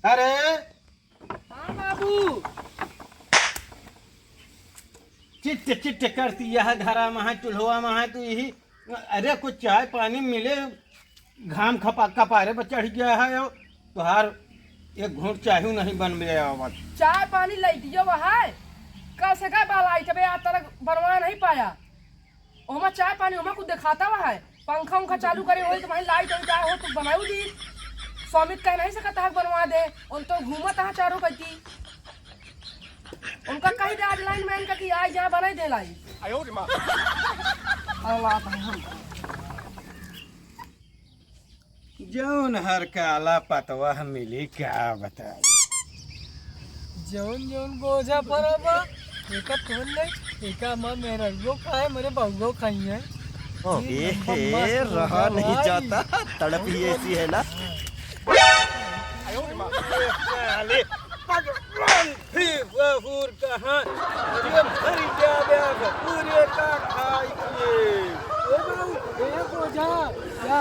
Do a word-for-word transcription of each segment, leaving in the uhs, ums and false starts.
अरे। हाँ बाबू। चिट्ट चिट्ट करती यह घरा में है, चूल्हवा में है, तू यही। अरे, कुछ चाय पानी मिले, घाम खपा कपारे पर चढ़ गया है, और तुहार एक घूंट चाय नहीं बन में आवत। चाय पानी लइटियो है, कल से का बा लाइट बे, आज तक बनवा नहीं पाया। ओमा चाय पानी, ओमा कुछ देखाता हुआ है। पंखा उंखा चालू करे होई तो भाई लाइट वाइट आए हो तो बनाऊ दी। स्वामी कह नहीं सकता है बनवा दे। उन तो घूमत है चारों कती। उनका कही दे आज लाइन मैन का कि आज यहाँ बनाई दे लाइट। अल्लाह भाई हम। जौन हर काला पतवा मिली, का बताई। जौन जौन गोजा पर बा, एका तोड़ ले, एका माँ मेहररुओ खाए, मेरे बउओ खाई है। हाँ। जी, ए, लंबा हे, मस्त रहा गोजा नहीं भाई। जाता, तड़प ही ऐसी है ना। साले, भगवान फिर वहूर कहाँ, ये मर जावे अब पूरे का खाई के। ए बाबू, ए गोजा, या,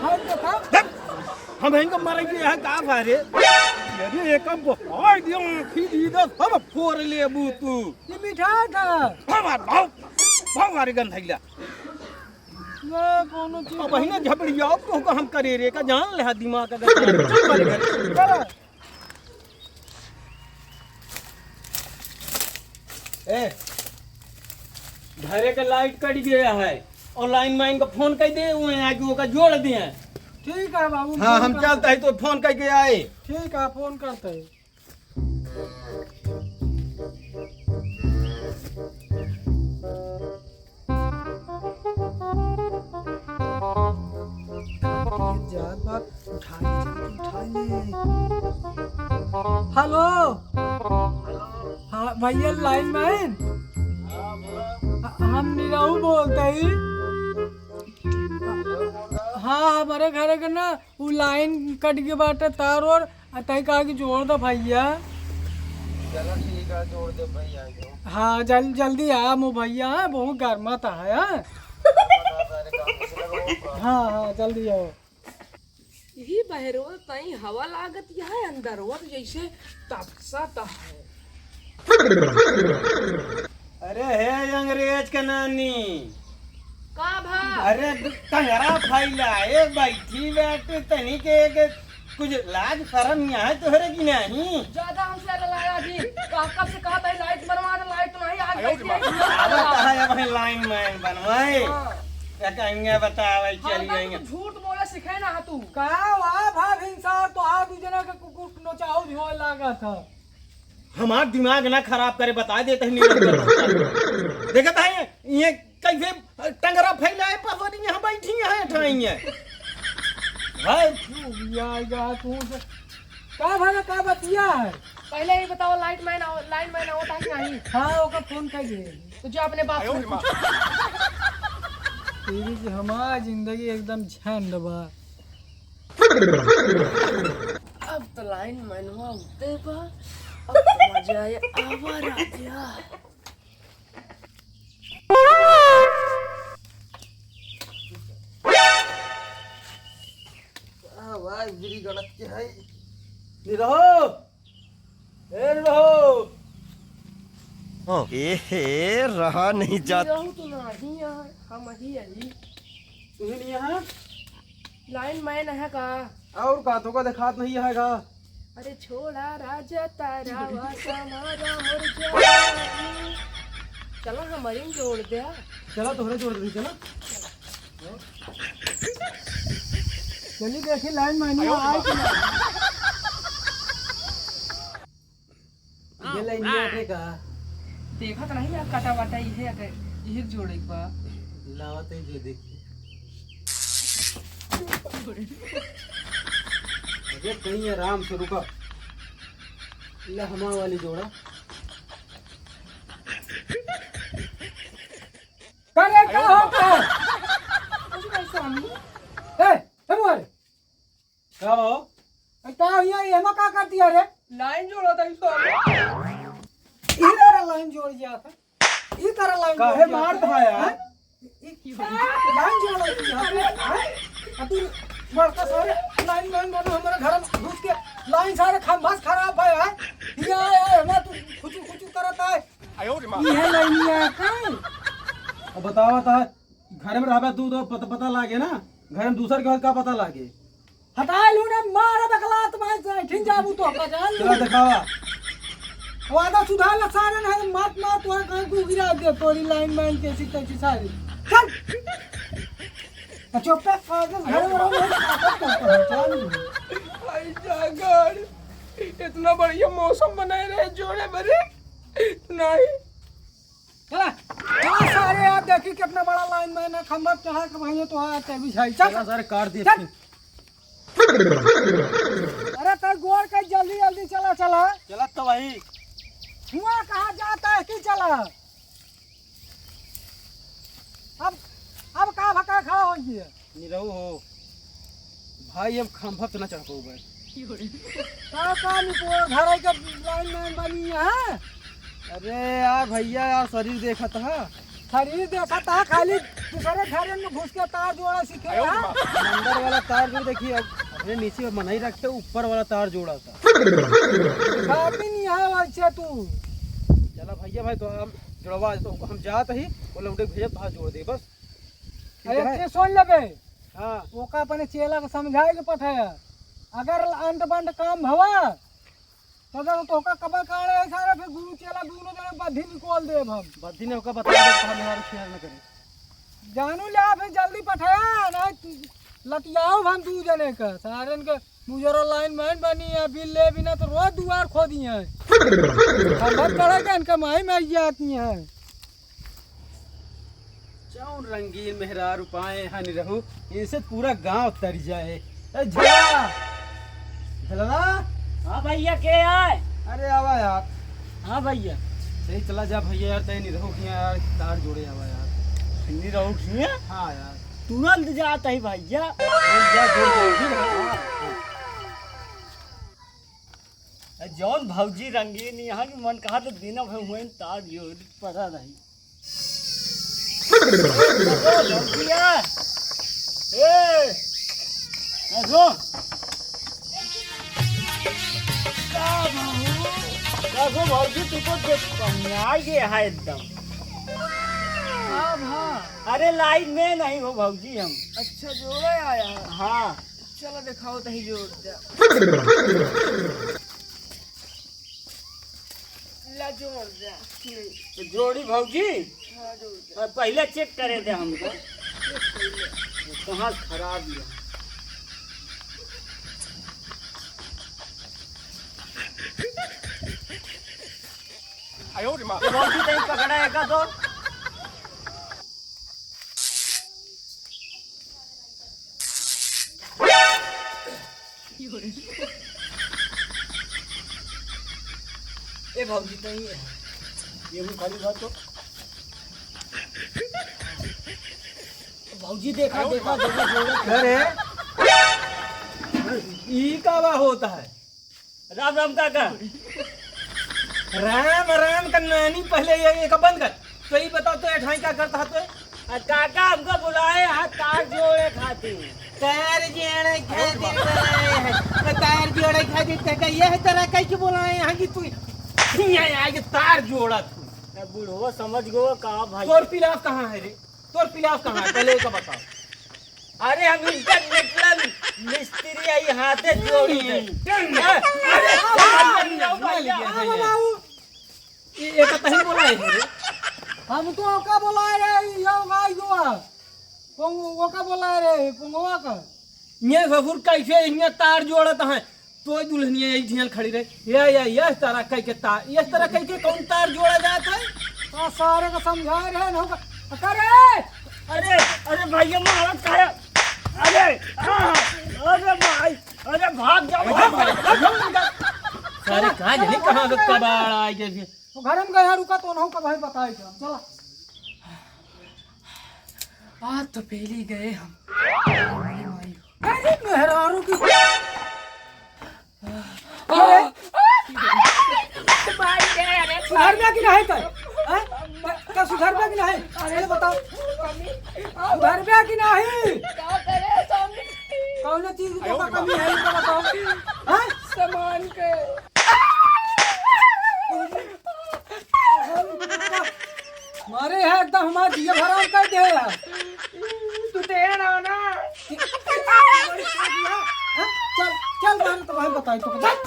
हम तो खा- हम इनका मर गए हैं का भारे? अरे एक हम बहार दियो, आँखी दीदा सब फोर लेबू तू। ये मिठा था। भाव, भाव, भाव मारे गंधैला। ना कोनो चीज अब बहिने झपड़ियाओ तो का हम करे रे, का जान ले हा दिमाग अगर चल मारे घर। चल। ए, घरे के लाइट कट गया है और लाइन मैन का फोन कर दे, वो आके ओका जोड़ दे। ठीक है बाबू, हाँ, फोन हम करते चलते हैं तो फोन करके आए। ठीक है, फोन करते हैं। जात बा, उठा ले, जल्दी उठा ले। हेलो, हाँ भैया, लाइन मैन। ह-, हम निरहू बोलते ही। हाँ, हमारे घर के ना, उ लाइन कट गए बाटे, तार और, आ तई कहा कि जोड़ दो भैया। चलो ठीक है, जोड़ दे भैया, जो। हाँ, जल-, जल्दी आ मो भैया, हाँ, बहुत गर्मा था है, हाँ। हाँ, हाँ, जल्दी आओ। यही बहरवा तई हवा लागत यह अंदरवा तो जैसे तपसत है। अरे हे अंग्रेज के नानी। का भा? अरे टंगरा फैलाए बैठी बैठ तनी के एक कुछ लाज शरम यहाँ तोहरे की नहीं? ज्यादा हमसे लड़ाया जी। का कब से कहा था लाइट बनवा दे, लाइट तो नहीं आ गई थी। अब कहा अब है लाइन मैन बनवाए। हाँ। क्या कहेंगे बतावे हम चली तो जाएंगे। तू झूठ बोले सीखे ना है तू। का वाह भाभी इंसान तो आ दू जना के कुकुर नचाओ झोल लागा था। हमार दिमाग ना खराब करे, बता देते हैं, नहीं देखत है ये कैसे टंगरा फैलाए पसरी यहाँ बैठी है, ठाई है। भाई, या, या, तू से, का भला, का बतिया है? पहले ही बताओ, लाइट मैन आओ, लाइन मैन आओ, ताकि नहीं। हाँ, ओकर फोन कर दे। तो जो अपने बाप से पूछो। तेरी से हमार जिंदगी एकदम झंड बा। अब तो लाइन मैनवा उठते बा, अब तो मजा आए, आवा राजा। आवाज गिरी गलत के है। निरहो, ए निरहो। हाँ। ए हे, रहा नहीं जात। निरहो तो नहीं है, हम ही है। तू ही नहीं है? लाइन मैन है का? और का, तो का देखात नहीं है का? अरे छोड़ा राजा तारा वा समारा मोर जानी। चला हमारी में जोड़ दे। चला तोहरे जोड़ दे, चला। चली देखी लाइन मैन आए कि ना। ये लाइन में आटे का? देखत नहीं यार, कटा वाटा इहे अगर इहे जोड़े के बा। लावत है जो देखी। अरे कहीं आराम से रुका। ले हमा वाली जोड़ा। करे का होता है? कुछ नहीं स्वामी। ए, ए मोरे। का हो? ए, का हिया, एमा का कर दिया रे? लाइन जोड़ा था इसको। ई तरह लाइन जोड़ दिया था। ई तरह लाइन काहे जोड़ दिया मार था। था यार? हैं? ई, ई लाइन जोड़ दिया था। हैं? अब तू बड़का सारे लाइन, लाइन बनो हमारे घर बतावा ता, घर में रहबे तू तो पता, पता लागे ना, घर में दूसर के का पता लागे। हटाए लू ने, मारे बकलात मार से, ठिन जाबू तो का जान लू। चला देखावा। वादा सुधार ला सारे नहीं, मत ना तो कहीं तू गिरा दे तोरी लाइन माइन के सीता की सारी। चल। आ चुप पे, आ के घर में रहो, मैं ताकत करता हूँ, चल। भाई जागर, इतना बढ़िया मौसम बनाए रहे जोड़े बरे, नहीं। चला, चला सारे यार, देखी कितना बड़ा लाइन में ना खंभा चढ़ा के भैया तो आते बिछाई। चल। चला सारे, काट दिए। चल। अरे तै गोड़ के जल्दी जल्दी चला, चला। चला तो भाई। हुआ कहाँ जाता है कि चला? अब, अब का भका खड़ा हो गया? निरहू हो। भाई, अब खंभा पे ना चढ़ पाऊँ भाई। का, का निपोर घर के लाइन में बनी है? अरे यार भैया, यार शरीर देखत हा। शरीर देखत हा, खाली दूसरे घर में घुस के तार जोड़ा सीखे हा। अंदर वाला तार जोड़ देखिए, अब अपने नीचे में मनई रखते, ऊपर वाला तार जोड़ा था। बात ही नहीं है वैसे तू। चला भैया, भाई तो हम जुड़वा, तो हम जात ही, वो लौटे भेजत, बाहर जोड़ दे बस। ठीक अरे है? ते सुन लेबे। हाँ। ओका अपने चेला के समझाए के पठाया। अगर अंट बंट काम भवा, तो अगर तोहका कबर काढ़े है सारे, फिर गुरु चेला दोनों जने बद्धी निकाल देब हम। बद्धी ने ओका बता दे, हम यार खेल न करे। जानू ले, फिर जल्दी पठाया, ना लतियाओ हम दू जने का। सारन के मुजरा लाइन में बनी है, बिल ले बिना तो रोज दुआर खोदी है। हम बहुत बड़ा के इनका माई में आई जाती है। जौन रंगीन मेहरारू पाए हैं निरहू, इनसे पूरा गांव तर जाए। ए झला, झलवा। हाँ भैया, के आए? अरे आवा यार। हाँ भैया। सही चला जा भैया यार, तय निरहू किया यार, तार जोड़े आवा यार। निरहू किया? हाँ यार। तुरंत जात ही भैया। तुरंत जा, जोड़ दे। ए, जौन भौजी रंगीन यहाँ की मन कहा तो दिन भर हुए तार जोड़ पड़ा रही। ए, भौजिया। ए, ए, रो। का भाऊ? का गो भौजी, तू तो देख पनिया गए है एकदम। हाँ, हाँ। अरे लाइन में नहीं हो भौजी हम। अच्छा, जोड़े आया है। हाँ। चला देखाओ तही जोड़ दे। ला जोड़ दे। तो जोड़ी भौजी? हाँ, जोड़ दे। और पहले चेक करे दे हमको। कहाँ खराब है? आयो रे माँ। ये भौजी तही पकड़ा है का तो? ए भौजी, तो ये है। ये भी खाली बात तो। भौजी, देखा, देखा, देखा, जोड़ा। अरे, ई का बा होता है? राम राम काका। राम राम का नानी, पहले ये, ये का बंद कर। तो ये बताओ तो, ये ठाई का करता है तो? आ, काका हमको बुलाए हैं तार जोड़े खातिर। तार जोड़े खातिर बुलाए हैं। तो तार जोड़े खातिर काका ये है तरह कह के बुलाए हैं कि तू यहाँ आके तार जोड़ा तू। ए, बुढ़वा समझ गो का भाई? तोर पिलास कहाँ है रे? तोर पिलास कहाँ है? पहले ये का बताओ। अरे हम इंटरनेशनल मिस्त्री है, हाथे जोड़ी है। अरे, अरे, अरे, अरे, अरे, अरे, ये, ये कतही बोला है रे? हम तो ओका बोला रे, यो भाई जो है। पोंग-, ओका बोला रे, पोंगवा का। ये ससुर कैसे इन्हें तार जोड़त हैं? तो दुल्हनिया यही ध्यान खड़ी रहे। या, या, या, तारा कह के तार, ये तरह कह के कौन तार जोड़ा जात है? तो सारे को समझा रहे हैं, हम का-, अरे! अरे, अरे भैया, मारत का है? अरे, आ, अरे भाई, अरे भाग जा, भाग, भाग। सारे कहाँ जाने कहाँ से कबाड़ आ गए थे। तो घर में गया रुका तो उन्हों का भाई बताए थे, चला। आज तो पहले ही गए हम। अरे मेहरारू की। अरे। सुधर गया कि नहीं कर? हैं? का सुधर गया कि नहीं? अरे बताओ। सुधर गया कि नहीं? का करे स्वामी? कौन चीज का कमी है, इनका बताओ। हैं? सामान के। मारे है, एकदम हमार जिया हराम कर दे यार। तू तो ये ना हो ना। हाँ? चल, चल, बहन, तो भाई बताई तो, चल।